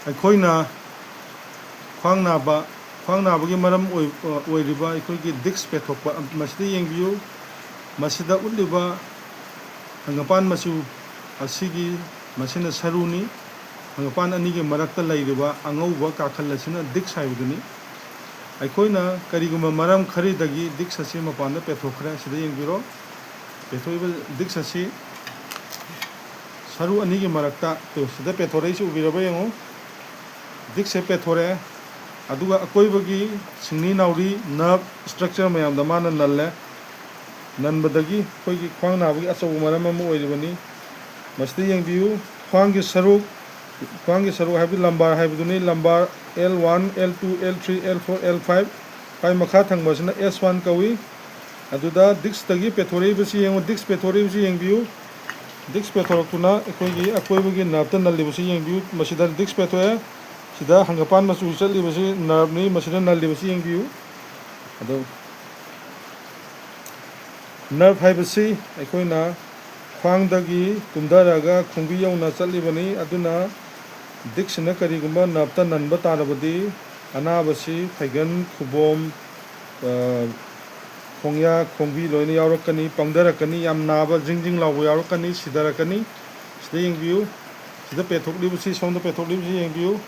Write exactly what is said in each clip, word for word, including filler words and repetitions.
ꯑꯩꯈꯣꯏꯅ ꯈ꯭ꯋꯥꯡ ꯅꯥꯕ, ꯈ꯭ꯋꯥꯡ ꯅꯥꯕꯒꯤ ꯃꯔꯝ ꯑꯣꯏ-, ꯑꯣꯏꯔꯤꯕ ꯑꯩꯈꯣꯏꯒꯤ ꯗꯤꯛꯁ ꯄꯦꯊꯣꯛꯄ, ꯃꯁꯤꯗ ꯌꯦꯡꯕꯤꯌꯨ꯫ ꯃꯁꯤꯗ ꯎꯠꯂꯤꯕ ꯍꯪꯒꯄꯥꯟ ꯃꯆꯨ ꯑꯁꯤꯒꯤ, ꯃꯁꯤꯅ ꯁꯔꯨꯅꯤ꯫ ꯍꯪꯒꯄꯥꯟ ꯑꯅꯤꯒꯤ ꯃꯔꯛꯇ ꯂꯩꯔꯤꯕ ꯑꯉꯧꯕ ꯀꯥꯈꯜ ꯑꯁꯤꯅ ꯗꯤꯛꯁ ꯍꯥꯏꯕꯗꯨꯅꯤ꯫ ꯑꯩꯈꯣꯏꯅ ꯀꯔꯤꯒꯨꯝꯕ ꯃꯔꯝ ꯈꯔꯗꯒꯤ ꯗꯤꯛꯁ ꯑꯁꯤ ꯃꯄꯥꯟꯗ ꯄꯦꯊꯣꯛꯈ꯭ꯔꯦ꯫ ꯁꯤꯗ ꯌꯦꯡꯕꯤꯔꯣ꯫ ꯄꯦꯊꯣꯛꯏꯕ ꯗꯤꯛꯁ ꯑꯁꯤ ꯁꯔꯨ ꯑꯅꯤꯒꯤ ꯃꯔꯛꯇ, ꯇꯨ, ꯁꯤꯗ ꯄꯦꯊꯣꯔꯛꯏꯁꯤ ꯎꯕꯤꯔꯕ ꯌꯦꯡꯉꯨ꯫ ꯗꯤꯛꯁꯁꯦ ꯄꯦꯊꯣꯔꯛꯑꯦ꯫ ꯑꯗꯨꯒ ꯑꯀꯣꯏꯕꯒꯤ ꯁꯤꯡꯂꯤ ꯅꯥꯎꯔꯤ, ꯅꯔꯚ ꯁ꯭ꯇ꯭ꯔꯛꯆꯔ ꯃꯌꯥꯝꯗ ꯃꯥꯅ ꯅꯜꯂꯦ꯫ ꯅꯟꯕꯗꯒꯤ ꯑꯩꯈꯣꯏꯒꯤ ꯈ꯭ꯋꯥꯡ ꯅꯥꯕꯒꯤ ꯑꯆꯧꯕ ꯃꯔꯝ ꯑꯃ ꯑꯣꯏꯔꯤꯕꯅꯤ꯫ ꯃꯁꯤꯗ ꯌꯦꯡꯕꯤꯌꯨ, ꯈ꯭ꯋꯥꯡꯒꯤ ꯁꯔꯨꯛ, ꯈ꯭ꯋꯥꯡꯒꯤ ꯁꯔꯨꯛ ꯍꯥꯏꯕꯗꯤ lumbar ꯍꯥꯏꯕꯗꯨꯅꯤ꯫ Lumbar L one, L two, L three, L four, L five, ꯈ꯭ꯋꯥꯏ ꯃꯈꯥ ꯊꯪꯕꯁꯤꯅ S one ꯀꯧꯏ꯫ ꯑꯗꯨꯗ ꯗꯤꯛꯁꯇꯒꯤ ꯄꯦꯊꯣꯔꯛꯏꯕꯁꯤ ꯌꯦꯡꯉꯨ, ꯗꯤꯛꯁ ꯄꯦꯊꯣꯔꯛꯏꯕꯁꯤ ꯌꯦꯡꯕꯤꯌꯨ꯫ ꯗꯤꯛꯁ ꯄꯦꯊꯣꯔꯛꯇꯨꯅ ꯑꯩꯈꯣꯏꯒꯤ ꯑꯀꯣꯏꯕꯒꯤ ꯅꯔꯚꯇ ꯅꯜꯂꯤꯕꯁꯤ ꯌꯦꯡꯕꯤꯌꯨ꯫ ꯃꯁꯤꯗ ꯗꯤꯛꯁ ꯄꯦꯊꯣꯛꯑꯦ꯫ ꯁꯤꯗ ꯍꯪꯒꯄꯥꯟ ꯃꯆꯨ ꯆꯠꯂꯤꯕꯁꯤ ꯅꯔꯚꯅꯤ, ꯃꯁꯤꯗ ꯅꯜꯂꯤꯕꯁꯤ ꯌꯦꯡꯕꯤꯌꯨ꯫ ꯑꯗꯣ ꯅꯔꯚ ꯍꯥꯏꯕꯁꯤ ꯑꯩꯈꯣꯏꯅ ꯈ꯭ꯋꯥꯡꯗꯒꯤ ꯀꯨꯝꯊꯔꯒ ꯈꯣꯡꯕꯤ ꯌꯧꯅ ꯆꯠꯂꯤꯕꯅꯤ꯫ ꯑꯗꯨꯅ ꯗꯤꯛꯁꯤꯅ ꯀꯔꯤꯒꯨꯝꯕ ꯅꯔꯚꯇ ꯅꯟꯕ ꯇꯥꯔꯕꯗꯤ ꯑꯅꯥꯕꯁꯤ ꯐꯩꯒꯟ, ꯈꯨꯕꯣꯝ, ꯑ, ꯈꯣꯡꯌꯥ, ꯈꯣꯡꯕꯤ ꯂꯣꯏꯅ ꯌꯥꯎꯔꯛꯀꯅꯤ, ꯄꯪꯊꯔꯛꯀꯅꯤ, ꯌꯥꯝ ꯅꯥꯕ ꯖꯤꯡ ꯖꯤꯡ ꯂꯥꯎꯕ ꯌꯥꯎꯔꯛꯀꯅꯤ, ꯁꯤꯊꯔꯛꯀꯅꯤ꯫ ꯁꯤꯗ ꯌꯦꯡꯕꯤꯌꯨ, ꯁꯤꯗ ꯄꯦꯊꯣꯛꯂꯤꯕꯁꯤ, ꯁꯣꯝꯗ ꯄꯦꯊꯣꯛꯂꯤꯕꯁꯤ ꯌꯦꯡꯕꯤꯌꯨ꯫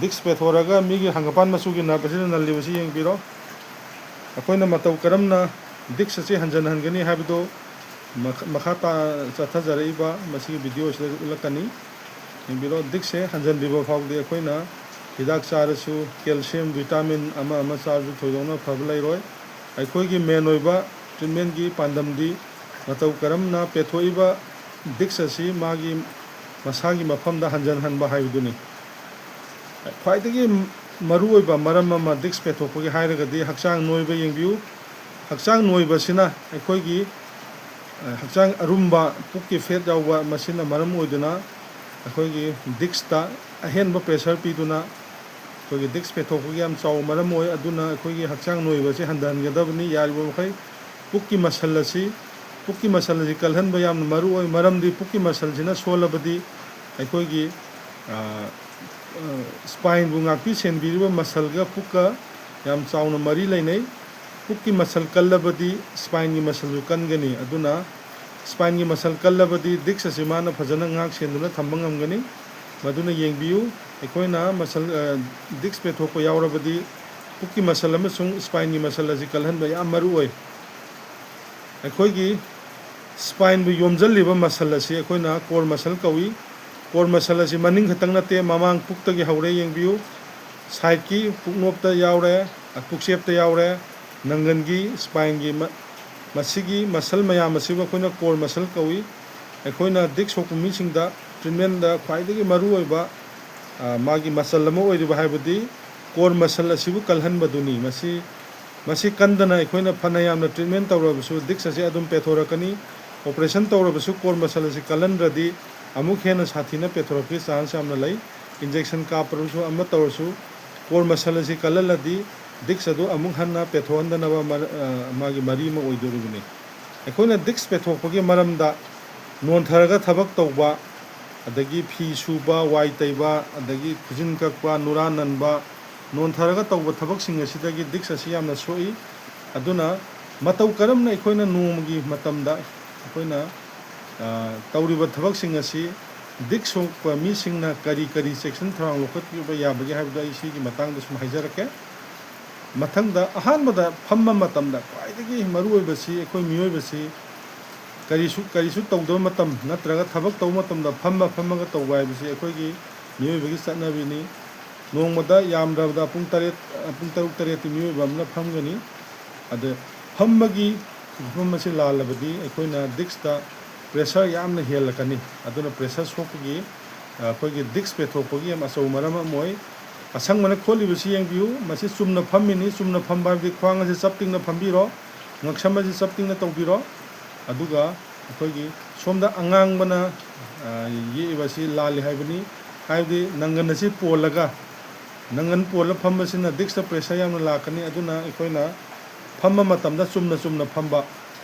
ꯗꯤꯛꯁ ꯄꯦꯊꯣꯔꯒ ꯃꯤꯒꯤ ꯍꯪꯒꯄꯥꯟ ꯃꯆꯨꯒꯤ ꯅꯔꯚ ꯑꯁꯤꯗ ꯅꯜꯂꯤꯕꯁꯤ ꯌꯦꯡꯕꯤꯔꯣ꯫ ꯑꯩꯈꯣꯏꯅ ꯃꯇꯧ ꯀꯔꯝꯅ ꯗꯤꯛꯁ ꯑꯁꯤ ꯍꯟꯖꯟꯍꯟꯒꯅꯤ ꯍꯥꯏꯕꯗꯨ ꯃꯈ-, ꯃꯈꯥ ꯇꯥ-, ꯆꯠꯊꯖꯔꯛꯏꯕ ꯃꯁꯤꯒꯤ ꯚꯤꯗꯤꯑꯣ ꯑꯁꯤꯗ ꯎꯠꯂꯛꯀꯅꯤ꯫ ꯌꯦꯡꯕꯤꯔꯣ, ꯗꯤꯛꯁꯁꯦ ꯍꯟꯖꯟꯗ꯭ꯔꯤꯕ ꯐꯥꯎꯗꯤ ꯑꯩꯈꯣꯏꯅ ꯍꯤꯗꯥꯛ ꯆꯥꯔꯁꯨ, ꯀꯦꯜꯁꯤꯌꯝ, ꯚꯤꯇꯥꯃꯤꯟ ꯑꯃ ꯑꯃ ꯆꯥꯔꯁꯨ ꯊꯣꯏꯗꯣꯛꯅ ꯐꯕ ꯂꯩꯔꯣꯏ꯫ ꯑꯩꯈꯣꯏꯒꯤ ꯃꯦꯟ ꯑꯣꯏꯕ ꯇ꯭ꯔꯤꯠꯃꯦꯟꯒꯤ ꯄꯥꯟꯗꯝꯗꯤ ꯃꯇꯧ ꯀꯔꯝꯅ ꯄꯦꯊꯣꯛꯏꯕ ꯗꯤꯛꯁ ꯑꯁꯤ ꯃꯥꯒꯤ ꯃꯁꯥꯒꯤ ꯃꯐꯝꯗ ꯍꯟꯖꯟꯍꯟꯕ ꯍꯥꯏꯕꯗꯨꯅꯤ꯫ ꯈ꯭ꯋꯥꯏꯗꯒꯤ ꯃꯔꯨꯑꯣꯏꯕ ꯃꯔꯝ ꯑꯃ ꯗꯤꯛꯁ ꯄꯦꯊꯣꯛꯄꯒꯤ ꯍꯥꯏꯔꯒꯗꯤ ꯍꯛꯆꯥꯡ ꯅꯣꯏꯕ ꯌꯦꯡꯕꯤꯌꯨ꯫ ꯍꯛꯆꯥꯡ ꯅꯣꯏꯕꯁꯤꯅ ꯑꯩꯈꯣꯏꯒꯤ, ꯑ, ꯍꯛꯆꯥꯡ ꯑꯔꯨꯝꯕ, ꯄꯨꯛꯀꯤ ꯐꯦꯠ ꯌꯥꯎꯕ, ꯃꯁꯤꯅ ꯃꯔꯝ ꯑꯣꯏꯗꯨꯅ ꯑꯩꯈꯣꯏꯒꯤ ꯗꯤꯛꯁꯇ ꯑꯍꯦꯟꯕ ꯄ꯭ꯔꯦꯁꯔ ꯄꯤꯗꯨꯅ ꯑꯩꯈꯣꯏꯒꯤ ꯗꯤꯛꯁ ꯄꯦꯊꯣꯛꯄꯒꯤ ꯌꯥꯝ ꯆꯥꯎꯕ ꯃꯔꯝ ꯑꯣꯏ꯫ ꯑꯗꯨꯅ ꯑꯩꯈꯣꯏꯒꯤ ꯍꯛꯆꯥꯡ ꯅꯣꯏꯕꯁꯤ ꯍꯟꯊꯍꯟꯒꯗꯕꯅꯤ꯫ ꯌꯥꯔꯤꯕ ꯃꯈꯩ ꯄꯨꯛꯀꯤ ꯃꯁꯜ ꯑꯁꯤ, ꯄꯨꯛꯀꯤ ꯃꯁꯜ ꯑꯁꯤ ꯀꯜꯍꯟꯕ ꯌꯥꯝꯅ ꯃꯔꯨ ꯑꯣꯏ, ꯃꯔꯝꯗꯤ ꯄꯨꯛꯀꯤ ꯃꯁꯜꯁꯤꯅ ꯁꯣꯜꯂꯕꯗꯤ ꯑꯩꯈꯣꯏꯒꯤ, ꯑ, ꯁ꯭ꯄꯥꯏꯟꯕꯨ ꯉꯥꯛꯄꯤ ꯁꯦꯟꯕꯤꯔꯤꯕ ꯃꯁꯜꯒ ꯄꯨꯛꯀ ꯌꯥꯝ ꯆꯥꯎꯅ ꯃꯔꯤ ꯂꯩꯅꯩ꯫ ꯄꯨꯛꯀꯤ ꯃꯁꯜ ꯀꯜꯂꯕꯗꯤ ꯁ꯭ꯄꯥꯏꯟꯒꯤ ꯃꯁꯜꯁꯨ ꯀꯟꯒꯅꯤ꯫ ꯑꯗꯨꯅ ꯁ꯭ꯄꯥꯏꯟꯒꯤ ꯃꯁꯜ ꯀꯜꯂꯕꯗꯤ ꯗꯤꯛꯁ ꯑꯁꯤ ꯃꯥꯅ ꯐꯖꯅ ꯉꯥꯛ ꯁꯦꯟꯗꯨꯅ ꯊꯝꯕ ꯉꯝꯒꯅꯤ꯫ ꯃꯗꯨꯅ ꯌꯦꯡꯕꯤꯌꯨ, ꯑꯩꯈꯣꯏꯅ ꯃꯁꯜ, ꯑ, ꯗꯤꯛꯁ ꯄꯦꯊꯣꯛꯄ ꯌꯥꯎꯔꯕꯗꯤ ꯄꯨꯛꯀꯤ ꯃꯁꯜ ꯑꯃꯁꯨꯡ ꯁ꯭ꯄꯥꯏꯟꯒꯤ ꯃꯁꯜ ꯑꯁꯤ ꯀꯜꯍꯟꯕ ꯌꯥꯝ ꯃꯔꯨ ꯑꯣꯏ꯫ ꯑꯩꯈꯣꯏꯒꯤ ꯁ꯭ꯄꯥꯏꯟꯕꯨ ꯌꯣꯝꯁꯤꯜꯂꯤꯕ ꯃꯁꯜ ꯑꯁꯤ ꯑꯩꯈꯣꯏꯅ ꯀꯣꯔ ꯃꯁꯜ ꯀꯧꯏ꯫ ꯀꯣꯔ ꯃꯁꯜ ꯑꯁꯤ ꯃꯅꯤꯡ ꯈꯛꯇꯪ ꯅꯠꯇꯦ, ꯃꯃꯥꯡ ꯄꯨꯛꯇꯒꯤ ꯍꯧꯔꯦ, ꯌꯦꯡꯕꯤꯌꯨ꯫ ꯁꯥꯏꯠꯀꯤ ꯄꯨꯛꯅꯣꯞꯇ ꯌꯥꯎꯔꯦ, ꯄꯨꯛꯆꯦꯞꯇ ꯌꯥꯎꯔꯦ, ꯅꯪꯒꯟꯒꯤ ꯁ꯭ꯄꯥꯏꯟꯒꯤ ꯃ-, ꯃꯁꯤꯒꯤ ꯃꯁꯜ ꯃꯌꯥꯝ ꯑꯁꯤꯕꯨ ꯑꯩꯈꯣꯏꯅ ꯀꯣꯔ ꯃꯁꯜ ꯀꯧꯏ꯫ ꯑꯩꯈꯣꯏꯅ ꯗꯤꯛ ꯁꯣꯛꯄ ꯃꯤꯁꯤꯡꯗ ꯇ꯭ꯔꯤꯠꯃꯦꯟꯗ ꯈ꯭ꯋꯥꯏꯗꯒꯤ ꯃꯔꯨꯑꯣꯏꯕ, ꯑ, ꯃꯥꯒꯤ ꯃꯁꯜ ꯑꯃ ꯑꯣꯏꯔꯤꯕ ꯍꯥꯏꯕꯗꯤ ꯀꯣꯔ ꯃꯁꯜ ꯑꯁꯤꯕꯨ ꯀꯜꯍꯟꯕꯗꯨꯅꯤ꯫ ꯃꯁꯤ, ꯃꯁꯤ ꯀꯟꯗꯅ ꯑꯩꯈꯣꯏꯅ ꯐꯅ ꯌꯥꯝꯅ ꯇ꯭ꯔꯤꯠꯃꯦꯟ ꯇꯧꯔꯕꯁꯨ ꯗꯤꯛꯁ ꯑꯁꯤ ꯑꯗꯨꯝ ꯄꯦꯊꯣꯔꯛꯀꯅꯤ꯫ ꯑꯣꯄꯔꯦꯁꯟ ꯇꯧꯔꯕꯁꯨ ꯀꯣꯔ ꯃꯁꯜ ꯑꯁꯤ ꯀꯜꯍꯟꯗ꯭ꯔꯗꯤ ꯑꯃꯨꯛ ꯍꯦꯟꯅ ꯁꯥꯊꯤꯅ ꯄꯦꯊꯣꯔꯛꯄꯒꯤ ꯆꯥꯟꯁ ꯌꯥꯝꯅ ꯂꯩ꯫ ꯏꯟꯖꯦꯛꯁꯟ ꯀꯥꯞꯄꯔꯁꯨ ꯑꯃ ꯇꯧꯔꯁꯨ ꯀꯣꯔ ꯃꯁꯜ ꯑꯁꯤ ꯀꯜꯍꯜꯂꯗꯤ ꯗꯤꯛꯁ ꯑꯗꯨ ꯑꯃꯨꯛ ꯍꯟꯅ ꯄꯦꯊꯣꯛꯍꯟꯗꯅꯕ ꯃꯔ-, ꯑ, ꯃꯥꯒꯤ ꯃꯔꯤ ꯑꯃ ꯑꯣꯏꯗꯣꯔꯤꯕꯅꯤ꯫ ꯑꯩꯈꯣꯏꯅ ꯗꯤꯛꯁ ꯄꯦꯊꯣꯛꯄꯒꯤ ꯃꯔꯝꯗ ꯅꯣꯟꯊꯔꯒ ꯊꯕꯛ ꯇꯧꯕ, ꯑꯗꯒꯤ ꯐꯤ ꯁꯨꯕ, ꯋꯥꯏ ꯇꯩꯕ, ꯑꯗꯒꯤ ꯈꯨꯖꯤꯟ ꯀꯛꯄ, ꯅꯨꯔꯥ ꯅꯟꯕ, ꯅꯣꯟꯊꯔꯒ ꯇꯧꯕ ꯊꯕꯛꯁꯤꯡ ꯑꯁꯤꯗꯒꯤ ꯗꯤꯛꯁ ꯑꯁꯤ ꯌꯥꯝꯅ ꯁꯣꯛꯏ꯫ ꯑꯗꯨꯅ ꯃꯇꯧ ꯀꯔꯝꯅ ꯑꯩꯈꯣꯏꯅ ꯅꯣꯡꯃꯒꯤ ꯃꯇꯝꯗ ꯑꯩꯈꯣꯏꯅ, ꯑ, ꯇꯧꯔꯤꯕ ꯊꯕꯛꯁꯤꯡ ꯑꯁꯤ ꯗꯤꯛ ꯁꯣꯛꯄ ꯃꯤꯁꯤꯡꯅ ꯀꯔꯤ ꯀꯔꯤ ꯆꯦꯛꯁꯤꯟ ꯊꯧꯔꯥꯡ ꯂꯧꯈꯠꯄꯤꯕ ꯌꯥꯕꯒꯦ ꯍꯥꯏꯕꯗꯨ ꯑꯩ ꯁꯤꯒꯤ ꯃꯇꯥꯡꯗ ꯁꯨꯝ ꯍꯥꯏꯖꯔꯛꯀꯦ꯫ ꯃꯊꯪꯗ ꯑꯍꯥꯟꯕꯗ ꯐꯝꯕ ꯃꯇꯝꯗ ꯈ꯭ꯋꯥꯏꯗꯒꯤ ꯃꯔꯨꯑꯣꯏꯕꯁꯤ ꯑꯩꯈꯣꯏ ꯃꯤꯑꯣꯏꯕꯁꯤ ꯀꯔꯤꯁꯨ, ꯀꯔꯤꯁꯨ ꯇꯧꯗꯕ ꯃꯇꯝ ꯅꯠꯇ꯭ꯔꯒ ꯊꯕꯛ ꯇꯧꯕ ꯃꯇꯝꯗ ꯐꯝꯃ ꯐꯝꯃꯒ ꯇꯧꯕ ꯍꯥꯏꯕꯁꯤ ꯑꯩꯈꯣꯏꯒꯤ ꯃꯤꯑꯣꯏꯕꯒꯤ ꯆꯠꯅꯕꯤꯅꯤ꯫ ꯅꯣꯡꯃꯗ ꯌꯥꯝꯗ꯭ꯔꯕꯗ ꯄꯨꯡ ꯇꯔꯦꯠ, ꯄꯨꯡ ꯇꯔꯨꯛ ꯇꯔꯦꯠꯇꯤ ꯃꯤꯑꯣꯏꯕ ꯑꯃꯅ ꯐꯝꯒꯅꯤ꯫ ꯑꯗ ꯐꯝꯕꯒꯤ ꯐꯤꯕꯝ ꯑꯁꯤ ꯂꯥꯜꯂꯕꯗꯤ ꯑꯩꯈꯣꯏꯅ ꯗꯤꯛꯁꯇ ꯄ꯭ꯔꯦꯁꯔ ꯌꯥꯝꯅ ꯍꯦꯜꯂꯛꯀꯅꯤ꯫ ꯑꯗꯨꯅ ꯄ꯭ꯔꯦꯁꯔ ꯁꯣꯛꯄꯒꯤ, ꯑ, ꯑꯩꯈꯣꯏꯒꯤ ꯗꯤꯛꯁ ꯄꯦꯊꯣꯛꯄꯒꯤ ꯌꯥꯝ ꯑꯆꯧꯕ ꯃꯔꯝ ꯑꯃ ꯑꯣꯏ꯫ ꯑꯁꯪꯕꯅ ꯈꯣꯠꯂꯤꯕꯁꯤ ꯌꯦꯡꯕꯤꯌꯨ꯫ ꯃꯁꯤ ꯆꯨꯝꯅ ꯐꯝꯃꯤꯅꯤ꯫ ꯆꯨꯝꯅ ꯐꯝꯕ ꯍꯥꯏꯕꯗꯤ ꯈ꯭ꯋꯥꯡ ꯑꯁꯤ ꯆꯞ ꯇꯤꯡꯅ ꯐꯝꯕꯤꯔꯣ, ꯉꯛꯁꯝ ꯑꯁꯤ ꯆꯞ ꯇꯤꯡꯅ ꯇꯧꯕꯤꯔꯣ꯫ ꯑꯗꯨꯒ ꯑꯩꯈꯣꯏꯒꯤ ꯁꯣꯝꯗ ꯑꯉꯥꯡꯕꯅ, ꯑ, ꯌꯦꯛꯏꯕ ꯑꯁꯤ ꯂꯥꯜꯂꯤ ꯍꯥꯏꯕꯅꯤ꯫ ꯍꯥꯏꯕꯗꯤ ꯅꯪꯒꯟ ꯑꯁꯤ ꯄꯣꯜꯂꯒ, ꯅꯪꯒꯟ ꯄꯣꯜꯂ ꯐꯝꯕꯁꯤꯅ ꯗꯤꯛꯁꯇ ꯄ꯭ꯔꯦꯁꯔ ꯌꯥꯝꯅ ꯂꯥꯛꯀꯅꯤ꯫ ꯑꯗꯨꯅ ꯑꯩꯈꯣꯏꯅ ꯐꯝꯕ ꯃꯇꯝꯗ ꯆꯨꯝꯅ ꯆꯨꯝꯅ ꯐꯝꯕ,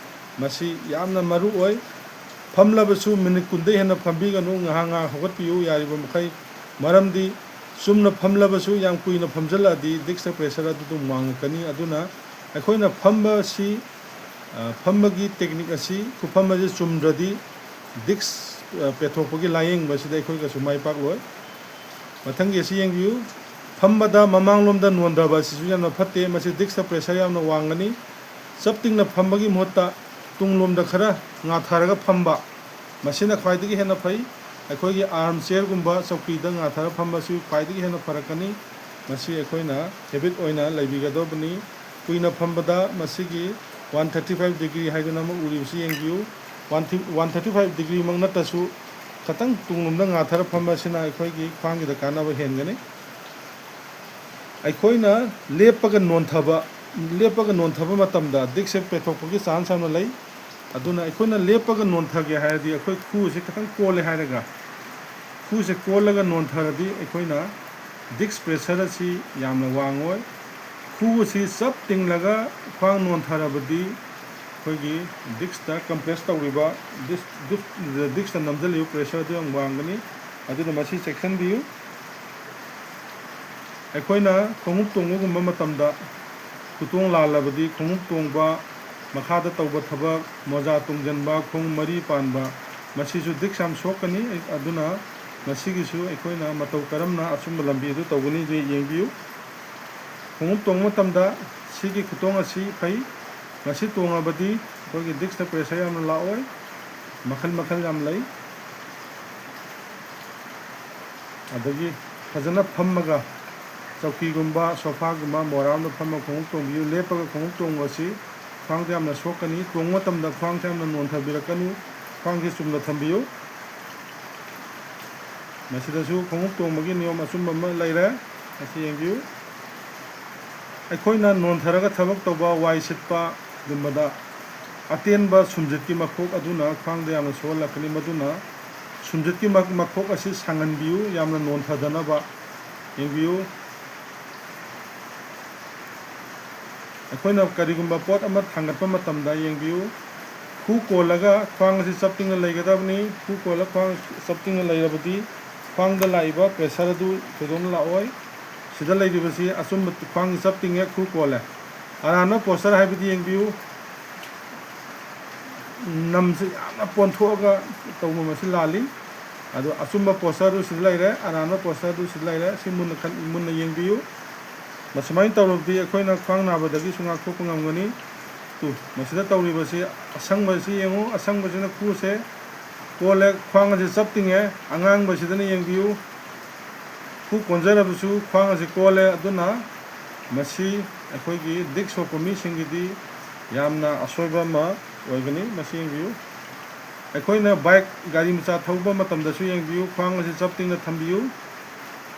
ꯃꯁꯤ ꯌꯥꯝꯅ ꯃꯔꯨ ꯑꯣꯏ꯫ ꯐꯝꯂꯕꯁꯨ ꯃꯤꯅꯤꯠ ꯀꯨꯟꯗꯩ ꯍꯦꯟꯅ ꯐꯝꯕꯤꯒꯅꯨ, ꯉꯥꯏꯍꯥꯛ ꯉꯥꯏꯍꯥꯛ ꯍꯧꯒꯠꯄꯤꯌꯨ ꯌꯥꯔꯤꯕ ꯃꯈꯩ꯫ ꯃꯔꯝꯗꯤ ꯆꯨꯝꯅ ꯐꯝꯂꯕꯁꯨ ꯌꯥꯝ ꯀꯨꯏꯅ ꯐꯝꯖꯜꯂꯛꯑꯗꯤ ꯗꯤꯛꯁꯇ ꯄ꯭ꯔꯦꯁꯔ ꯑꯗꯨ ꯑꯗꯨꯝ ꯋꯥꯡꯉꯛꯀꯅꯤ꯫ ꯑꯗꯨꯅ ꯑꯩꯈꯣꯏꯅ ꯐꯝꯕꯁꯤ, ꯑ, ꯐꯝꯕꯒꯤ ꯇꯦꯛꯅꯤꯛ ꯑꯁꯤ, ꯈꯨꯐꯝ ꯑꯁꯤ ꯆꯨꯝꯗ꯭ꯔꯗꯤ ꯗꯤꯛꯁ, ꯑ, ꯄꯦꯊꯣꯛꯄꯒꯤ ꯂꯥꯌꯦꯡꯕꯁꯤꯗ ꯑꯩꯈꯣꯏ ꯀꯩꯁꯨ ꯃꯥꯏ ꯄꯥꯛꯂꯣꯏ꯫ ꯃꯊꯪꯒꯤ ꯑꯁꯤ ꯌꯦꯡꯕꯤꯌꯨ꯫ ꯐꯝꯕꯗ ꯃꯃꯥꯡꯂꯣꯝꯗ ꯅꯣꯟꯊꯕ ꯑꯁꯤꯁꯨ ꯌꯥꯝꯅ ꯐꯠꯇꯦ꯫ ꯃꯁꯤ ꯗꯤꯛꯁꯇ ꯄ꯭ꯔꯦꯁꯔ ꯌꯥꯝꯅ ꯋꯥꯡꯒꯅꯤ꯫ ꯆꯞ ꯇꯤꯡꯅ ꯐꯝꯕꯒꯤ ꯃꯍꯨꯠꯇ ꯇꯨꯡꯂꯣꯝꯗ ꯈꯔ ꯉꯥꯊꯔꯒ ꯐꯝꯕ, ꯃꯁꯤꯅ ꯈ꯭ꯋꯥꯏꯗꯒꯤ ꯍꯦꯟꯅ ꯐꯩ꯫ ꯑꯩꯈꯣꯏꯒꯤ ꯑꯥꯔꯝ ꯆꯤꯌꯔꯒꯨꯝꯕ ꯆꯧꯀ꯭ꯔꯤꯗ ꯉꯥꯊꯔ ꯐꯝꯕꯁꯤ ꯈ꯭ꯋꯥꯏꯗꯒꯤ ꯍꯦꯟꯅ ꯐꯔꯛꯀꯅꯤ꯫ ꯃꯁꯤ ꯑꯩꯈꯣꯏꯅ ꯍꯦꯕꯤꯠ ꯑꯣꯏꯅ ꯂꯩꯕꯤꯒꯗꯧꯕꯅꯤ꯫ ꯀꯨꯏꯅ ꯐꯝꯕꯗ ꯃꯁꯤꯒꯤ one thirty five degree ꯍꯥꯏꯗꯨꯅ ꯑꯃ ꯎꯔꯤꯕꯁꯤ ꯌꯦꯡꯕꯤꯌꯨ꯫ One thir-, one thirty five degree ꯃꯛ ꯅꯠꯇ꯭ꯔꯁꯨ, ꯈꯇꯪ ꯇꯨꯡꯂꯣꯝꯗ ꯉꯥꯊꯔ ꯐꯝꯕ ꯑꯁꯤꯅ ꯑꯩꯈꯣꯏꯒꯤ ꯈ꯭ꯋꯥꯡꯒꯤꯗ ꯀꯥꯟꯅꯕ ꯍꯦꯟꯒꯅꯤ꯫ ꯑꯩꯈꯣꯏꯅ ꯂꯦꯞꯄꯒ ꯅꯣꯟꯊꯕ, ꯂꯦꯞꯄꯒ ꯅꯣꯟꯊꯕ ꯃꯇꯝꯗ ꯗꯤꯛꯁꯁꯦ ꯄꯦꯊꯣꯛꯄꯒꯤ ꯆꯥꯟꯁ ꯌꯥꯝꯅ ꯂꯩ꯫ ꯑꯗꯨꯅ ꯑꯩꯈꯣꯏꯅ ꯂꯦꯞꯄꯒ ꯅꯣꯟꯊꯒꯦ ꯍꯥꯏꯔꯗꯤ, ꯑꯩꯈꯣꯏ ꯈꯨꯁꯦ ꯈꯤꯇꯪ ꯀꯣꯜꯂꯦ ꯍꯥꯏꯔꯒ, ꯈꯨꯁꯦ ꯀꯣꯜꯂꯒ ꯅꯣꯟꯊꯔꯗꯤ ꯑꯩꯈꯣꯏꯅ ꯗꯤꯛꯁ ꯄ꯭ꯔꯦꯁꯔ ꯑꯁꯤ ꯌꯥꯝꯅ ꯋꯥꯡꯉꯣꯏ꯫ ꯈꯨ ꯑꯁꯤ ꯆꯞ ꯇꯤꯡꯂꯒ ꯈ꯭ꯋꯥꯡ ꯅꯣꯟꯊꯔꯕꯗꯤ ꯑꯩꯈꯣꯏꯒꯤ ꯗꯤꯛꯁꯇ ꯀꯝꯄ꯭ꯔꯦꯁ ꯇꯧꯔꯤꯕ, ꯗꯤꯛꯁ, ꯗꯤꯛꯁ, ꯗꯤꯛꯁꯇ ꯅꯝꯁꯤꯜꯂꯤꯕ ꯄ꯭ꯔꯦꯁꯔ ꯑꯗꯨ ꯌꯥꯝ ꯋꯥꯡꯒꯅꯤ꯫ ꯑꯗꯨꯅ ꯃꯁꯤ ꯆꯦꯛꯁꯤꯟꯕꯤꯌꯨ꯫ ꯑꯩꯈꯣꯏꯅ ꯈꯣꯡꯎꯞ ꯇꯣꯡꯕꯒꯨꯝꯕ ꯃꯇꯝꯗ ꯈꯨꯇꯣꯡ ꯂꯥꯜꯂꯕꯗꯤ ꯈꯣꯡꯎꯞ ꯇꯣꯡꯕ, ꯃꯈꯥꯗ ꯇꯧꯕ ꯊꯕꯛ, ꯃꯣꯖꯥ ꯇꯣꯡꯖꯟꯕ, ꯈꯣꯡ ꯃꯔꯤ ꯄꯥꯟꯕ, ꯃꯁꯤꯁꯨ ꯗꯤꯛꯁ ꯌꯥꯝ ꯁꯣꯛꯀꯅꯤ꯫ ꯑꯗꯨꯅ ꯃꯁꯤꯒꯤꯁꯨ ꯑꯩꯈꯣꯏꯅ ꯃꯇꯧ ꯀꯔꯝꯅ ꯑꯆꯨꯝꯕ ꯂꯝꯕꯤ ꯑꯗꯨ ꯇꯧꯒꯅꯤꯗꯨ ꯌꯦꯡꯕꯤꯌꯨ꯫ ꯈꯣꯡꯎꯞ ꯇꯣꯡꯕ ꯃꯇꯝꯗ ꯁꯤꯒꯤ ꯈꯨꯇꯣꯡ ꯑꯁꯤ ꯐꯩ꯫ ꯃꯁꯤ ꯇꯣꯡꯉꯕꯗꯤ ꯑꯩꯈꯣꯏꯒꯤ ꯗꯤꯛꯁꯇ ꯄ꯭ꯔꯦꯁꯔ ꯌꯥꯝꯅ ꯂꯥꯛꯑꯣꯏ꯫ ꯃꯈꯜ ꯃꯈꯜ ꯌꯥꯝ ꯂꯩ꯫ ꯑꯗꯒꯤ ꯐꯖꯅ ꯐꯝꯃꯒ, ꯆꯧꯀꯤꯒꯨꯝꯕ, ꯁꯣꯐꯥꯒꯨꯝꯕ, ꯃꯣꯔꯥ ꯑꯃꯗ ꯐꯝꯃꯒ ꯈꯣꯡꯎꯞ ꯇꯣꯡꯕꯤꯌꯨ꯫ ꯂꯦꯞꯄꯒ ꯈꯣꯡꯎꯞ ꯇꯣꯡꯕ ꯑꯁꯤ ꯈ꯭ꯋꯥꯡꯗ ꯌꯥꯝꯅ ꯁꯣꯛꯀꯅꯤ꯫ ꯇꯣꯡꯕ ꯃꯇꯝꯗ ꯈ꯭ꯋꯥꯡꯁꯦ ꯌꯥꯝꯅ ꯅꯣꯟꯊꯕꯤꯔꯛꯀꯅꯨ꯫ ꯈ꯭ꯋꯥꯡꯁꯦ ꯆꯨꯝꯅ ꯊꯝꯕꯤꯌꯨ꯫ ꯃꯁꯤꯗꯁꯨ ꯈꯣꯡꯎꯞ ꯇꯣꯡꯕꯒꯤ ꯅꯤꯌꯣꯝ ꯑꯆꯨꯝꯕ ꯑꯃ ꯂꯩꯔꯦ꯫ ꯃꯁꯤ ꯌꯦꯡꯕꯤꯌꯨ꯫ ꯑꯩꯈꯣꯏꯅ ꯅꯣꯟꯊꯔꯒ ꯊꯕꯛ ꯇꯧꯕ, ꯋꯥꯏ ꯁꯤꯠꯄꯒꯨꯝꯕꯗ ꯑꯇꯦꯟꯕ ꯁꯨꯝꯖꯤꯠꯀꯤ ꯃꯈꯣꯛ ꯑꯗꯨꯅ ꯈ꯭ꯋꯥꯡꯗ ꯌꯥꯝꯅ ꯁꯣꯛꯍꯜꯂꯛꯀꯅꯤ꯫ ꯃꯗꯨꯅ ꯁꯨꯝꯖꯤꯠꯀꯤ ꯃ-, ꯃꯈꯣꯛ ꯑꯁꯤ ꯁꯥꯡꯍꯟꯕꯤꯌꯨ, ꯌꯥꯝꯅ ꯅꯣꯟꯊꯗꯅꯕ꯫ ꯌꯦꯡꯕꯤꯌꯨ꯫ ꯑꯩꯈꯣꯏꯅ ꯀꯔꯤꯒꯨꯝꯕ ꯄꯣꯠ ꯑꯃ ꯊꯥꯡꯒꯠꯄ ꯃꯇꯝꯗ ꯌꯦꯡꯕꯤꯌꯨ, ꯈꯨ ꯀꯣꯜꯂꯒ ꯈ꯭ꯋꯥꯡ ꯑꯁꯤ ꯆꯞ ꯇꯤꯡꯅ ꯂꯩꯒꯗꯕꯅꯤ꯫ ꯈꯨ ꯀꯣꯜꯂ ꯈ꯭ꯋꯥꯡ ꯆꯞ ꯇꯤꯡꯅ ꯂꯩꯔꯕꯗꯤ ꯈ꯭ꯋꯥꯡꯗ ꯂꯥꯛꯏꯕ pressure ꯑꯗꯨ ꯊꯣꯏꯗꯣꯛꯅ ꯂꯥꯛꯑꯣꯏ꯫ ꯁꯤꯗ ꯂꯩꯔꯤꯕꯁꯤ ꯑꯆꯨꯝꯕ ꯈ꯭ꯋꯥꯡꯒꯤ ꯆꯞ ꯇꯤꯡꯉꯦ, ꯈꯨ ꯀꯣꯜꯂꯦ꯫ ꯑꯔꯥꯟꯕ posture ꯍꯥꯏꯕꯗꯤ ꯌꯦꯡꯕꯤꯌꯨ꯫ ꯅꯝꯁꯤ ꯌꯥꯝꯅ ꯄꯣꯟꯊꯣꯛꯑꯒ ꯇꯧꯕ ꯃꯁꯤ ꯂꯥꯜꯂꯤ꯫ ꯑꯗꯣ ꯑꯆꯨꯝꯕ posture ꯑꯗꯨ ꯁꯤꯗ ꯂꯩꯔꯦ, ꯑꯔꯥꯟꯕ posture ꯑꯗꯨ ꯁꯤꯗ ꯂꯩꯔꯦ꯫ ꯁꯤ ꯃꯨꯟꯅ ꯈꯟ-, ꯃꯨꯟꯅ ꯌꯦꯡꯕꯤꯌꯨ꯫ ꯃꯁꯨꯃꯥꯏꯅ ꯇꯧꯔꯕꯗꯤ ꯑꯩꯈꯣꯏꯅ ꯈ꯭ꯋꯥꯡ ꯅꯥꯕꯗꯒꯤꯁꯨ ꯉꯥꯛꯊꯣꯛꯄ ꯉꯝꯒꯅꯤ꯫ ꯇꯨ, ꯃꯁꯤꯗ ꯇꯧꯔꯤꯕꯁꯤ ꯑꯁꯪꯕꯁꯤ ꯌꯦꯡꯉꯨ, ꯑꯁꯪꯕꯁꯤꯅ ꯈꯨꯁꯦ ꯀꯣꯜꯂꯦ, ꯈ꯭ꯋꯥꯡ ꯑꯁꯤ ꯆꯞ ꯇꯤꯡꯉꯦ꯫ ꯑꯉꯥꯡꯕꯁꯤꯗꯅ ꯌꯦꯡꯕꯤꯌꯨ, ꯈꯨ ꯀꯣꯟꯖꯔꯕꯁꯨ ꯈ꯭ꯋꯥꯡ ꯑꯁꯤ ꯀꯣꯜꯂꯦ꯫ ꯑꯗꯨꯅ ꯃꯁꯤ ꯑꯩꯈꯣꯏꯒꯤ disc ꯁꯣꯛꯄ ꯃꯤꯁꯤꯡꯒꯤꯗꯤ ꯌꯥꯝꯅ ꯑꯁꯣꯏꯕ ꯑꯃ ꯑꯣꯏꯒꯅꯤ꯫ ꯃꯁꯤ ꯌꯦꯡꯕꯤꯌꯨ꯫ ꯑꯩꯈꯣꯏꯅ bike, ꯒꯥꯔꯤ ꯃꯆꯥ ꯊꯧꯕ ꯃꯇꯝꯗꯁꯨ ꯌꯦꯡꯕꯤꯌꯨ, ꯈ꯭ꯋꯥꯡ ꯑꯁꯤ ꯆꯞ ꯇꯤꯡꯅ ꯊꯝꯕꯤꯌꯨ꯫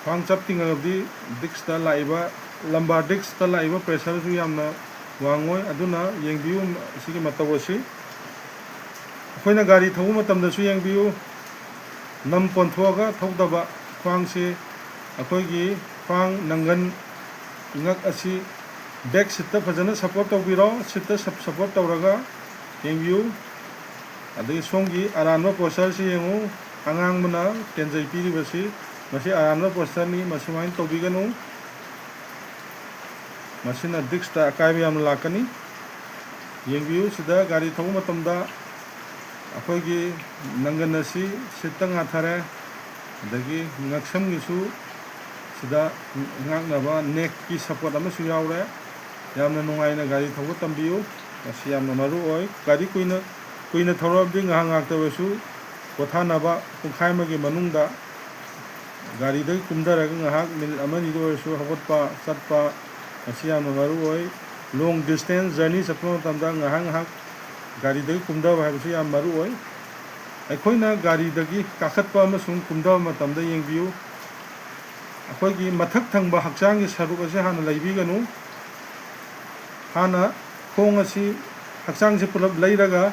ꯈ꯭ꯋꯥꯡ ꯆꯞ ꯇꯤꯡꯉꯕꯗꯤ disc ꯇ ꯂꯥꯛꯏꯕ, lumbar disc ꯇ ꯂꯥꯛꯏꯕ pressure ꯁꯨ ꯌꯥꯝꯅ ꯋꯥꯡꯉꯣꯏ꯫ ꯑꯗꯨꯅ ꯌꯦꯡꯕꯤꯌꯨ ꯑꯁꯤꯒꯤ ꯃꯇꯧ ꯑꯁꯤ꯫ ꯑꯩꯈꯣꯏꯅ ꯒꯥꯔꯤ ꯊꯧꯕ ꯃꯇꯝꯗꯁꯨ ꯌꯦꯡꯕꯤꯌꯨ, ꯅꯝ ꯄꯣꯟꯊꯣꯛꯑꯒ ꯊꯧꯗꯕ꯫ ꯈ꯭ꯋꯥꯡꯁꯤ, ꯑꯩꯈꯣꯏꯒꯤ ꯈ꯭ꯋꯥꯡ, ꯅꯪꯒꯟ, ꯉꯛ ꯑꯁꯤ back seat ꯇ ꯐꯖꯅ support ꯇꯧꯕꯤꯔꯣ꯫ Seat ꯇ ꯁꯞ-, support ꯇꯧꯔꯒ ꯌꯦꯡꯕꯤꯌꯨ꯫ ꯑꯗꯒꯤ ꯁꯣꯝꯒꯤ ꯑꯔꯥꯟꯕ posture ꯁꯤ ꯌꯦꯡꯉꯨ, ꯑꯉꯥꯡꯕꯅ ꯇꯦꯟꯖꯩ ꯄꯤꯔꯤꯕꯁꯤ, ꯃꯁꯤ ꯑꯔꯥꯟꯕ posture ꯅꯤ, ꯃꯁꯨꯃꯥꯏꯅ ꯇꯧꯕꯤꯒꯅꯨ꯫ ꯃꯁꯤꯅ disc ꯇ ꯑꯀꯥꯏꯕ ꯌꯥꯝꯅ ꯂꯥꯛꯀꯅꯤ꯫ ꯌꯦꯡꯕꯤꯌꯨ, ꯁꯤꯗ ꯒꯥꯔꯤ ꯊꯧꯕ ꯃꯇꯝꯗ ꯑꯩꯈꯣꯏꯒꯤ ꯅꯪꯒꯟ ꯑꯁꯤ seat ꯇ ꯉꯥꯊꯔꯦ, ꯑꯗꯒꯤ ꯉꯛꯁꯝꯒꯤꯁꯨ ꯁꯤꯗ ꯉꯥꯛꯅꯕ neck ꯀꯤ support ꯑꯃꯁꯨ ꯌꯥꯎꯔꯦ꯫ ꯌꯥꯝꯅ ꯅꯨꯡꯉꯥꯏꯅ ꯒꯥꯔꯤ ꯊꯧꯕ ꯇꯝꯕꯤꯌꯨ, ꯃꯁꯤ ꯌꯥꯝꯅ ꯃꯔꯨ ꯑꯣꯏ꯫ ꯒꯥꯔꯤ ꯀꯨꯏꯅ, ꯀꯨꯏꯅ ꯊꯧꯔꯛꯑꯕꯗꯤ ꯉꯥꯏꯍꯥꯛ ꯉꯥꯏꯍꯥꯛꯇ ꯑꯣꯏꯔꯁꯨ ꯄꯣꯊꯥꯅꯕ ꯄꯨꯡꯈꯥꯏ ꯑꯃꯒꯤ ꯃꯅꯨꯡꯗ ꯒꯥꯔꯤꯗꯒꯤ ꯀꯨꯝꯊꯔꯒ ꯉꯥꯏꯍꯥꯛ minute ꯑꯃ ꯑꯅꯤꯗ ꯑꯣꯏꯔꯁꯨ ꯍꯧꯒꯠꯄ, ꯆꯠꯄ, ꯃꯁꯤ ꯌꯥꯝꯅ ꯃꯔꯨ ꯑꯣꯏ꯫ Long distance journey ꯆꯠꯄ ꯃꯇꯝꯗ ꯉꯥꯏꯍꯥꯛ ꯉꯥꯏꯍꯥꯛ ꯒꯥꯔꯤꯗꯒꯤ ꯀꯨꯝꯊꯕ ꯍꯥꯏꯕꯁꯤ ꯌꯥꯝ ꯃꯔꯨ ꯑꯣꯏ꯫ ꯑꯩꯈꯣꯏꯅ ꯒꯥꯔꯤꯗꯒꯤ ꯀꯥꯈꯠꯄ ꯑꯃꯁꯨꯡ ꯀꯨꯝꯊꯕ ꯃꯇꯝꯗ ꯌꯦꯡꯕꯤꯌꯨ꯫ ꯑꯩꯈꯣꯏꯒꯤ ꯃꯊꯛ ꯊꯪꯕ ꯍꯛꯆꯥꯡꯒꯤ ꯁꯔꯨꯛ ꯑꯁꯤ ꯍꯥꯟꯅ ꯂꯩꯕꯤꯒꯅꯨ꯫ ꯍꯥꯟꯅ ꯈꯣꯡ ꯑꯁꯤ, ꯍꯛꯆꯥꯡꯁꯤ ꯄꯨꯂꯞ ꯂꯩꯔꯒ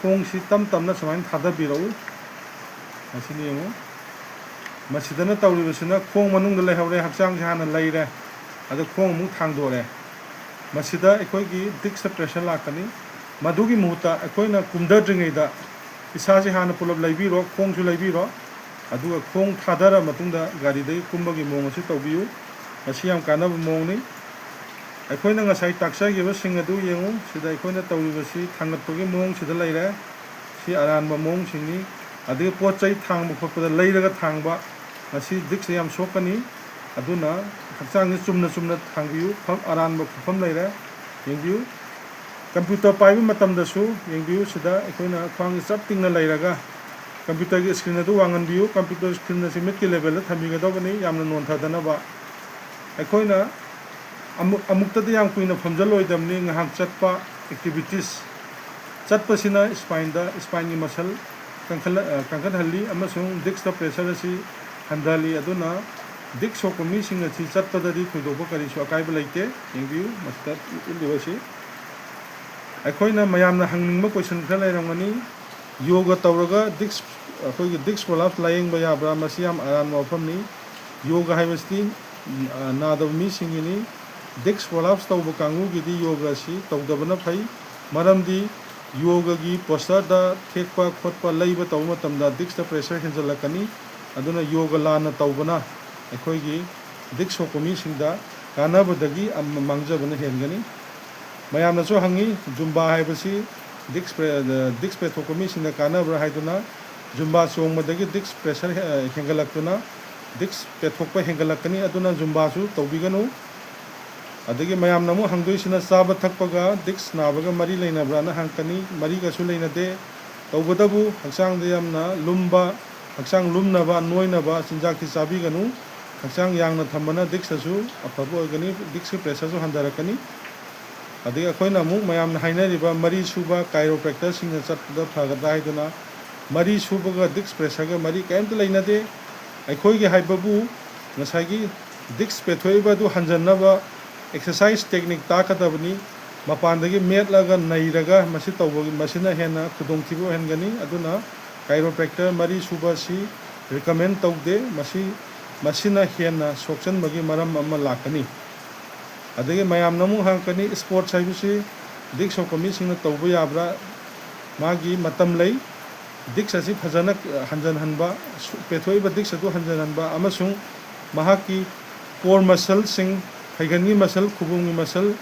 ꯈꯣꯡꯁꯤ ꯇꯞ ꯇꯞꯅ ꯁꯨꯃꯥꯏꯅ ꯊꯥꯗꯕꯤꯔꯛꯎ꯫ ꯃꯁꯤꯅ ꯌꯦꯡꯉꯨ꯫ ꯃꯁꯤꯗꯅ ꯇꯧꯔꯤꯕꯁꯤꯅ ꯈꯣꯡ ꯃꯅꯨꯡꯗ ꯂꯩꯍꯧꯔꯦ, ꯍꯛꯆꯥꯡꯁꯤ ꯍꯥꯟꯅ ꯂꯩꯔꯦ, ꯑꯗ ꯈꯣꯡ ꯑꯃꯨꯛ ꯊꯥꯡꯗꯣꯔꯦ꯫ ꯃꯁꯤꯗ ꯑꯩꯈꯣꯏꯒꯤ disc ꯇ pressure ꯂꯥꯛꯀꯅꯤ꯫ ꯃꯗꯨꯒꯤ ꯃꯍꯨꯠꯇ ꯑꯩꯈꯣꯏꯅ ꯀꯨꯝꯊꯗ꯭ꯔꯤꯉꯩꯗ ꯏꯁꯥꯁꯤ ꯍꯥꯟꯅ ꯄꯨꯂꯞ ꯂꯩꯕꯤꯔꯣ, ꯈꯣꯡꯁꯨ ꯂꯩꯕꯤꯔꯣ꯫ ꯑꯗꯨꯒ ꯈꯣꯡ ꯊꯥꯗꯔ ꯃꯇꯨꯡꯗ ꯒꯥꯔꯤꯗꯒꯤ ꯀꯨꯝꯕꯒꯤ ꯃꯑꯣꯡ ꯑꯁꯤ ꯇꯧꯕꯤꯌꯨ꯫ ꯃꯁꯤ ꯌꯥꯝ ꯀꯥꯟꯅꯕ ꯃꯑꯣꯡꯅꯤ꯫ ꯑꯩꯈꯣꯏꯅ ꯉꯁꯥꯏ ꯇꯥꯛꯆꯈꯤꯕꯁꯤꯡ ꯑꯗꯨ ꯌꯦꯡꯉꯨ꯫ ꯁꯤꯗ ꯑꯩꯈꯣꯏꯅ ꯇꯧꯔꯤꯕꯁꯤ ꯊꯥꯡꯒꯠꯄꯒꯤ ꯃꯑꯣꯡꯁꯤꯗ ꯂꯩꯔꯦ꯫ ꯁꯤ ꯑꯔꯥꯟꯕ ꯃꯑꯣꯡꯁꯤꯡꯅꯤ꯫ ꯑꯗꯒꯤ ꯄꯣꯠ ꯆꯩ ꯊꯥꯡꯕ ꯈꯣꯠꯄꯗ ꯂꯩꯔꯒ ꯊꯥꯡꯕ, ꯃꯁꯤ ꯗꯤꯛꯁ ꯌꯥꯝ ꯁꯣꯛꯀꯅꯤ꯫ ꯑꯗꯨꯅ ꯍꯛꯆꯥꯡꯁꯤ ꯆꯨꯝꯅ ꯆꯨꯝꯅ ꯊꯥꯡꯕꯤꯌꯨ꯫ ꯐꯝ-, ꯑꯔꯥꯟꯕ ꯈꯨꯐꯝ ꯂꯩꯔꯦ, ꯌꯦꯡꯕꯤꯌꯨ꯫ ꯀꯝꯄ꯭ꯌꯨꯇꯔ ꯄꯥꯏꯕ ꯃꯇꯝꯗꯁꯨ ꯌꯦꯡꯕꯤꯌꯨ, ꯁꯤꯗ ꯑꯩꯈꯣꯏꯅ ꯈ꯭ꯋꯥꯡꯁꯦ ꯆꯞ ꯇꯤꯡꯅ ꯂꯩꯔꯒ ꯀꯝꯄ꯭ꯌꯨꯇꯔꯒꯤ ꯁ꯭ꯀ꯭ꯔꯤꯟ ꯑꯗꯨ ꯋꯥꯡꯍꯟꯕꯤꯌꯨ꯫ ꯀꯝꯄ꯭ꯌꯨꯇꯔ ꯁ꯭ꯀ꯭ꯔꯤꯟ ꯑꯁꯤ ꯃꯤꯠꯀꯤ ꯂꯦꯚꯦꯜꯗ ꯊꯝꯕꯤꯒꯗꯧꯕꯅꯤ, ꯌꯥꯝꯅ ꯅꯣꯟꯊꯗꯅꯕ꯫ ꯑꯩꯈꯣꯏꯅ ꯑꯃꯨꯛ, ꯑꯃꯨꯛꯇꯗꯤ ꯌꯥꯝ ꯀꯨꯏꯅ ꯐꯝꯖꯜꯂꯣꯏꯗꯕꯅꯤ, ꯉꯥꯏꯍꯥꯛ ꯆꯠꯄ, ꯑꯦꯛꯇꯤꯚꯤꯇꯤꯁ꯫ ꯆꯠꯄꯁꯤꯅ ꯁ꯭ꯄꯥꯏꯟꯗ, ꯁ꯭ꯄꯥꯏꯟꯒꯤ ꯃꯁꯜ ꯀꯟꯈꯠꯂ-, ꯑ, ꯀꯟꯈꯠꯍꯜꯂꯤ ꯑꯃꯁꯨꯡ ꯗꯤꯛꯁꯇ ꯄ꯭ꯔꯦꯁꯔ ꯑꯁꯤ ꯍꯟꯊꯍꯜꯂꯤ꯫ ꯑꯗꯨꯅ ꯗꯤꯛꯁ ꯁꯣꯛꯄ ꯃꯤꯁꯤꯡ ꯑꯁꯤ ꯆꯠꯄꯗꯗꯤ ꯊꯣꯏꯗꯣꯛꯄ ꯀꯔꯤꯁꯨ ꯑꯀꯥꯏꯕ ꯂꯩꯇꯦ꯫ ꯌꯦꯡꯕꯤꯌꯨ, ꯃꯁꯤꯗ ꯎꯠꯂꯤꯕꯁꯤ꯫ ꯑꯩꯈꯣꯏꯅ ꯃꯌꯥꯝꯅ ꯍꯪꯅꯤꯡꯕ ꯀꯣꯏꯁꯟ ꯈꯔ ꯂꯩꯔꯝꯒꯅꯤ꯫ ꯌꯣꯒ ꯇꯧꯔꯒ ꯗꯤꯛꯁ, ꯑꯩꯈꯣꯏꯒꯤ ꯗꯤꯛꯁ ꯄ꯭ꯔꯣꯂꯥꯞꯁ ꯂꯥꯌꯦꯡꯕ ꯌꯥꯕ꯭ꯔꯥ? ꯃꯁꯤ ꯌꯥꯝ ꯑꯔꯥꯟꯕ ꯋꯥꯐꯝꯅꯤ꯫ ꯌꯣꯒ ꯍꯥꯏꯕꯁꯤꯗꯤ, ꯎꯝ, ꯑ, ꯅꯥꯗꯕ ꯃꯤꯁꯤꯡꯒꯤꯅꯤ꯫ ꯗꯤꯛꯁ ꯄ꯭ꯔꯣꯂꯥꯞꯁ ꯇꯧꯕ ꯀꯥꯡꯕꯨꯒꯤꯗꯤ ꯌꯣꯒ ꯑꯁꯤ ꯇꯧꯗꯕꯅ ꯐꯩ꯫ ꯃꯔꯝꯗꯤ ꯌꯣꯒꯒꯤ ꯄꯣꯁꯇꯔꯗ ꯊꯦꯛꯄ ꯈꯣꯠꯄ ꯂꯩꯕ ꯇꯧꯕ ꯃꯇꯝꯗ ꯗꯤꯛꯁꯇ ꯄ꯭ꯔꯦꯁꯔ ꯍꯦꯟꯖꯜꯂꯛꯀꯅꯤ꯫ ꯑꯗꯨꯅ ꯌꯣꯒ ꯂꯥꯟꯅ ꯇꯧꯕꯅ ꯑꯩꯈꯣꯏꯒꯤ ꯗꯤꯛꯁ ꯁꯣꯛꯄ ꯃꯤꯁꯤꯡꯗ ꯀꯥꯟꯅꯕꯗꯒꯤ ꯑꯃ-, ꯃꯥꯡꯖꯕꯅ ꯍꯦꯟꯒꯅꯤ꯫ ꯃꯌꯥꯝꯅꯁꯨ ꯍꯪꯉꯤ, ꯖꯨꯝꯕꯥ ꯍꯥꯏꯕꯁꯤ ꯗꯤꯛꯁ ꯄ꯭ꯔꯦ-, ꯗꯤꯛꯁ ꯄꯦꯊꯣꯛꯄ ꯃꯤꯁꯤꯡꯗ ꯀꯥꯟꯅꯕ꯭ꯔꯥ ꯍꯥꯏꯗꯨꯅ꯫ ꯖꯨꯝꯕꯥ ꯆꯣꯡꯕꯗꯒꯤ ꯗꯤꯛꯁ ꯄ꯭ꯔꯦꯁꯔ ꯍꯦ-, ꯍꯦꯟꯒꯠꯂꯛꯇꯨꯅ ꯗꯤꯛꯁ ꯄꯦꯊꯣꯛꯄ ꯍꯦꯟꯒꯠꯂꯛꯀꯅꯤ, ꯑꯗꯨꯅ ꯖꯨꯝꯕꯥꯁꯨ ꯇꯧꯕꯤꯒꯅꯨ꯫ ꯑꯗꯒꯤ ꯃꯌꯥꯝꯅ ꯑꯃꯨꯛ ꯍꯪꯗꯣꯏꯁꯤꯅ, ꯆꯥꯕ ꯊꯛꯄꯒ ꯗꯤꯛꯁ ꯅꯥꯕꯒ ꯃꯔꯤ ꯂꯩꯅꯕ꯭ꯔꯥꯅ ꯍꯪꯉꯛꯀꯅꯤ꯫ ꯃꯔꯤꯒꯁꯨ ꯂꯩꯅꯗꯦ꯫ ꯇꯧꯕꯇꯕꯨ ꯍꯛꯆꯥꯡꯗ ꯌꯥꯝꯅ ꯂꯨꯝꯕ, ꯍꯛꯆꯥꯡ ꯂꯨꯝꯅꯕ, ꯅꯣꯏꯅꯕ ꯆꯤꯟꯖꯥꯛꯇꯤ ꯆꯥꯕꯤꯒꯅꯨ꯫ ꯍꯛꯆꯥꯡ ꯌꯥꯡꯅ ꯊꯝꯕꯅ ꯗꯤꯛꯁꯇꯁꯨ ꯑꯐꯕ ꯑꯣꯏꯒꯅꯤ, ꯗꯤꯛꯁꯀꯤ ꯄ꯭ꯔꯦꯁꯔꯁꯨ ꯍꯟꯊꯔꯛꯀꯅꯤ꯫ ꯑꯗꯒꯤ ꯑꯩꯈꯣꯏꯅ ꯑꯃꯨꯛ ꯃꯌꯥꯝꯅ ꯍꯥꯏꯅꯔꯤꯕ ꯃꯔꯤ ꯁꯨꯕ ꯀꯥꯏꯔꯣꯄ꯭ꯔꯦꯛꯇꯔꯁꯤꯡꯗ ꯆꯠꯄꯗ ꯐꯒꯗ꯭ꯔꯥ ꯍꯥꯏꯗꯨꯅ, ꯃꯔꯤ ꯁꯨꯕꯒ ꯗꯤꯛꯁ ꯄ꯭ꯔꯦꯁꯔꯒ ꯃꯔꯤ ꯀꯔꯤꯝꯇ ꯂꯩꯅꯗꯦ꯫ ꯑꯩꯈꯣꯏꯒꯤ ꯍꯥꯏꯕꯕꯨ ꯉꯁꯥꯏꯒꯤ ꯗꯤꯛꯁ ꯄꯦꯊꯣꯛꯏꯕ ꯑꯗꯨ ꯍꯟꯖꯟꯅꯕ ꯑꯦꯛꯁꯔꯁꯥꯏꯁ ꯇꯦꯛꯅꯤꯛ ꯇꯥꯛꯀꯗꯕꯅꯤ꯫ ꯃꯄꯥꯟꯗꯒꯤ ꯃꯦꯠꯂꯒ ꯅꯩꯔꯒ ꯃꯁꯤ ꯇꯧꯕꯒꯤ, ꯃꯁꯤꯅ ꯍꯦꯟꯅ ꯈꯨꯗꯣꯡꯊꯤꯕ ꯑꯣꯏꯍꯟꯒꯅꯤ꯫ ꯑꯗꯨꯅ ꯀꯥꯏꯔꯣꯄ꯭ꯔꯦꯛꯇꯔ ꯃꯔꯤ ꯁꯨꯕ ꯑꯁꯤ ꯔꯤꯀꯃꯦꯟ ꯇꯧꯗꯦ꯫ ꯃꯁꯤ, ꯃꯁꯤꯅ ꯍꯦꯟꯅ ꯁꯣꯛꯆꯟꯕꯒꯤ ꯃꯔꯝ ꯑꯃ ꯂꯥꯛꯀꯅꯤ꯫ ꯑꯗꯒꯤ ꯃꯌꯥꯝꯅ ꯑꯃꯨꯛ ꯍꯪꯉꯛꯀꯅꯤ, ꯁ꯭ꯄꯣꯔꯠꯁ ꯍꯥꯏꯕꯁꯤ ꯗꯤꯛꯁ ꯁꯣꯛꯄ ꯃꯤꯁꯤꯡꯅ ꯇꯧꯕ ꯌꯥꯕ꯭ꯔꯥ? ꯃꯥꯒꯤ ꯃꯇꯝ ꯂꯩ꯫ ꯗꯤꯛꯁ ꯑꯁꯤ ꯐꯖꯅ ꯍꯟꯖꯟꯍꯟꯕ, ꯁꯨ-, ꯄꯦꯊꯣꯛꯏꯕ ꯗꯤꯛꯁ ꯑꯗꯨ ꯍꯟꯖꯟꯍꯟꯕ, ꯑꯃꯁꯨꯡ ꯃꯍꯥꯛꯀꯤ core muscleꯁꯤꯡ, ꯐꯩꯒꯟꯒꯤ muscle, ꯈꯨꯕꯣꯝꯒꯤ muscle,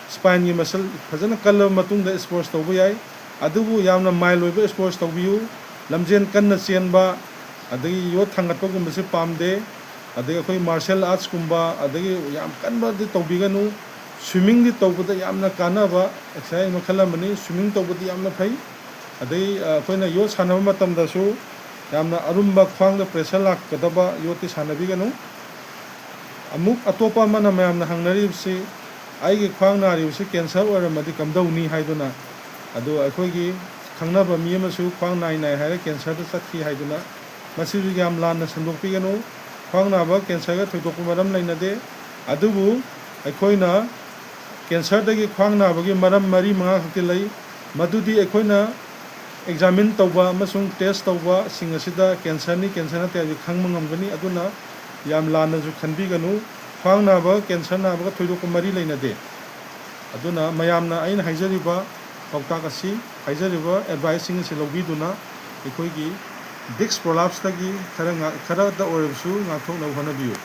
spineꯒꯤ muscle ꯐꯖꯅ ꯀꯜꯂꯕ ꯃꯇꯨꯡꯗ sports ꯇꯧꯕ ꯌꯥꯏ꯫ ꯑꯗꯨꯕꯨ ꯌꯥꯝꯅ mild ꯑꯣꯏꯕ sports ꯇꯧꯕꯤꯌꯨ꯫ ꯂꯝꯖꯦꯟ ꯀꯟꯅ ꯆꯦꯟꯕ, ꯑꯗꯒꯤ ꯌꯣꯠ ꯊꯥꯡꯒꯠꯄꯒꯨꯝꯕꯁꯤ ꯄꯥꯝꯗꯦ꯫ ꯑꯗꯒꯤ ꯑꯩꯈꯣꯏ martial artsꯀꯨꯝꯕ, ꯑꯗꯒꯤ ꯌꯥꯝ ꯀꯟꯕꯗꯤ ꯇꯧꯕꯤꯒꯅꯨ꯫ Swimmingꯗꯤ ꯇꯧꯕꯗ ꯌꯥꯝꯅ ꯀꯥꯟꯅꯕ exercise ꯃꯈꯜ ꯑꯃꯅꯤ꯫ Swimming ꯇꯧꯕꯗꯤ ꯌꯥꯝꯅ ꯐꯩ꯫ ꯑꯗꯩ, ꯑ, ꯑꯩꯈꯣꯏꯅ ꯌꯣꯠ ꯁꯥꯟꯅꯕ ꯃꯇꯝꯗꯁꯨ ꯌꯥꯝꯅ ꯑꯔꯨꯝꯕ, ꯈ꯭ꯋꯥꯡꯗ pressure ꯂꯥꯛꯀꯗꯕ ꯌꯣꯠꯇꯤ ꯁꯥꯟꯅꯕꯤꯒꯅꯨ꯫ ꯑꯃꯨꯛ ꯑꯇꯣꯞꯄ ꯑꯃꯅ ꯃꯌꯥꯝꯅ ꯍꯪꯅꯔꯤꯕꯁꯤ, "ꯑꯩꯒꯤ ꯈ꯭ꯋꯥꯡ ꯅꯥꯔꯤꯕꯁꯤ cancer ꯑꯣꯏꯔꯝꯃꯗꯤ ꯀꯝꯗꯧꯅꯤ?" ꯍꯥꯏꯗꯨꯅ꯫ ꯑꯗꯨ ꯑꯩꯈꯣꯏꯒꯤ ꯈꯪꯅꯕ ꯃꯤ ꯑꯃꯁꯨ ꯈ꯭ꯋꯥꯡ ꯅꯥꯏ ꯅꯥꯏ ꯍꯥꯏꯔ cancerꯗ ꯆꯠꯈꯤ ꯍꯥꯏꯗꯨꯅ꯫ ꯃꯁꯤꯁꯨ ꯌꯥꯝ ꯂꯥꯟꯅ ꯁꯟꯗꯣꯛꯄꯤꯒꯅꯨ꯫ ꯈ꯭ꯋꯥꯡ ꯅꯥꯕ cancerꯒ ꯊꯣꯏꯗꯣꯛꯄ ꯃꯔꯝ ꯂꯩꯅꯗꯦ꯫ ꯑꯗꯨꯕꯨ ꯑꯩꯈꯣꯏꯅ cancerꯗꯒꯤ ꯈ꯭ꯋꯥꯡ ꯅꯥꯕꯒꯤ ꯃꯔꯝ ꯃꯔꯤ ꯃꯉꯥ ꯈꯛꯇꯤ ꯂꯩ꯫ ꯃꯗꯨꯗꯤ ꯑꯩꯈꯣꯏꯅ examine ꯇꯧꯕ ꯑꯃꯁꯨꯡ test ꯇꯧꯕꯁꯤꯡ ꯑꯁꯤꯗ cancerꯅꯤ, cancer ꯅꯠꯇꯦ ꯍꯥꯏꯕꯁꯤ ꯈꯪꯕ ꯉꯝꯒꯅꯤ꯫ ꯑꯗꯨꯅ ꯌꯥꯝ ꯂꯥꯟꯅꯁꯨ ꯈꯟꯕꯤꯒꯅꯨ꯫ ꯈ꯭ꯋꯥꯡ ꯅꯥꯕ cancer ꯅꯥꯕꯒ ꯊꯣꯏꯗꯣꯛꯄ ꯃꯔꯤ ꯂꯩꯅꯗꯦ꯫ ꯑꯗꯨꯅ ꯃꯌꯥꯝꯅ ꯑꯩꯅ ꯍꯥꯏꯖꯔꯤꯕ ꯄꯥꯎꯇꯥꯛ ꯑꯁꯤ, ꯍꯥꯏꯖꯔꯤꯕ adviceꯁꯤꯡ ꯑꯁꯤ ꯂꯧꯕꯤꯗꯨꯅ ꯑꯩꯈꯣꯏꯒꯤ disc prolapseꯇꯒꯤ ꯈꯔ ꯉꯥꯛ-, ꯈꯔꯗ ꯑꯣꯏꯔꯕꯁꯨ ꯉꯥꯛꯊꯣꯛꯅꯕ ꯍꯣꯠꯅꯕꯤꯌꯨ꯫